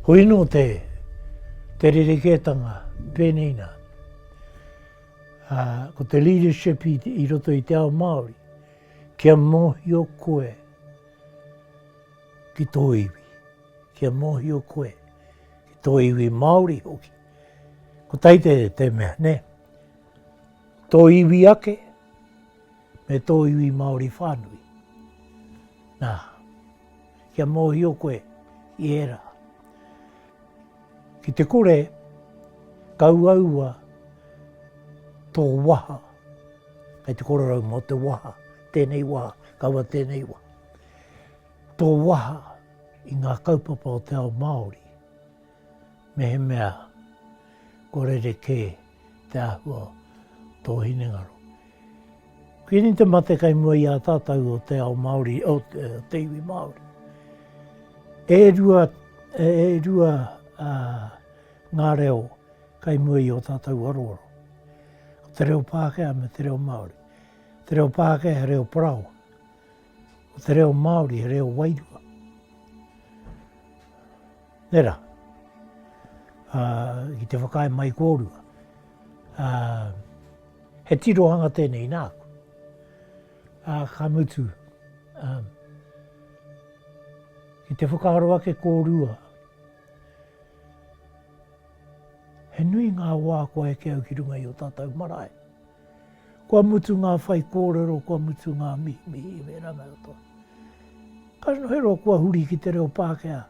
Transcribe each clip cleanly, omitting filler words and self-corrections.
Hoi nō te, te rerekētanga pēnei nā. Ā, ko te leadership i, i roto i te ao Māori, kia mōhio koe ki tō iwi, kia mōhio koe ki tō iwi Māori hoki. Kotahi te, te mea, nē? Tō iwi ake me tō iwi Māori whānui. Nā, kia mōhio koe i ērā. Ki te kore, ka uaua tō waha, kei te kororau mō te waha, tēnei waha, kaua tēnei waha. Tō waha i ngā kaupapa o te ao Māori, mehemea kua rerekē te āhua o tō hinengaro. Koinei te mate kei mua i a tātou o te ao Māori, o te iwi Māori. E rua, e rua uh, ngā reo kei mua i o tātou aroaro. Ko te reo Pākehā me te reo Māori. Te reo Pākehā he reo paraoa. Ko te reo Māori he reo wairua. Nē rā? Ā, ki te whakaae mai kōrua. Ā, he tirohanga tēnei nāku. Ā, ka mutu, ā, ki te whakaaro ake kōrua, he nui ngā wā kua eke au ki runga i ō tātou marae. Kua mutu ngā whaikōrero, kua mutu ngā mihimihi, wērā mea katoa. Ka noho roa kua huri ki te reo Pākehā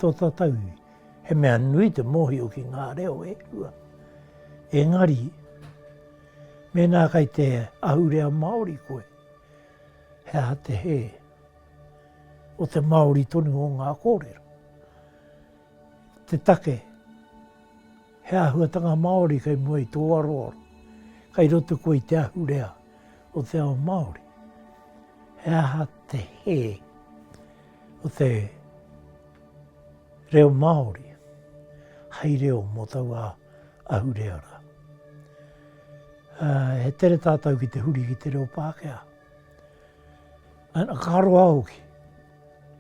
tō tātou iwi. He mea nui te mōhio ki ngā reo e rua. Engari, mēnā kei te ahurea Māori koe, he aha te hē o te Māori tonu o ngā kōrero? Te take, he āhuatanga Māori kei mua i tō aroaro, kei roto koe i te ahurea o te ao Māori. He aha te hē o te reo Māori hei reo mō taua ahurea rā? He tere tātou ki te huri ki te reo Pākehā. Ka aroha hoki.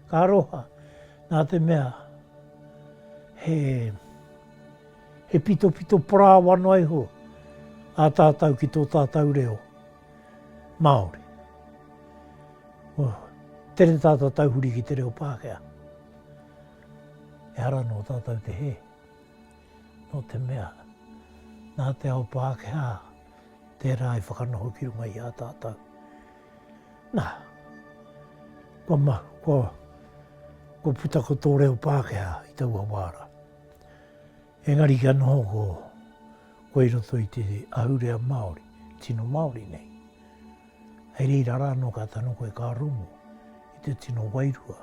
Ka aroha nā te mea he, he pitopito parāoa noa iho ā tātou ki tō tātou reo Māori. Oh, tere tā tātou huri ki te reo Pākehā. Ehara nō tātou te hē. Nō te mea, nā te ao Pākehā tērā i whakanoho ki runga i a tātou. Nā, kua ma, kua, kua puta ko tō reo Pākehā i taua wā rā. Engari kia noho ko, koe i roto i te ahurea Māori, tino Māori nei. Hei reira rā anō ka tano koe ka rongo i te tino wairua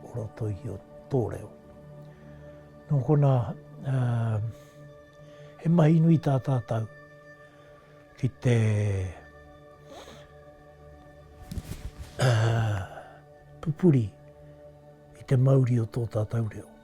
o roto i o tō reo. Nō konā, uh, he mahi nui tā tātou ki te pupuri i te mauri o tō tātou reo.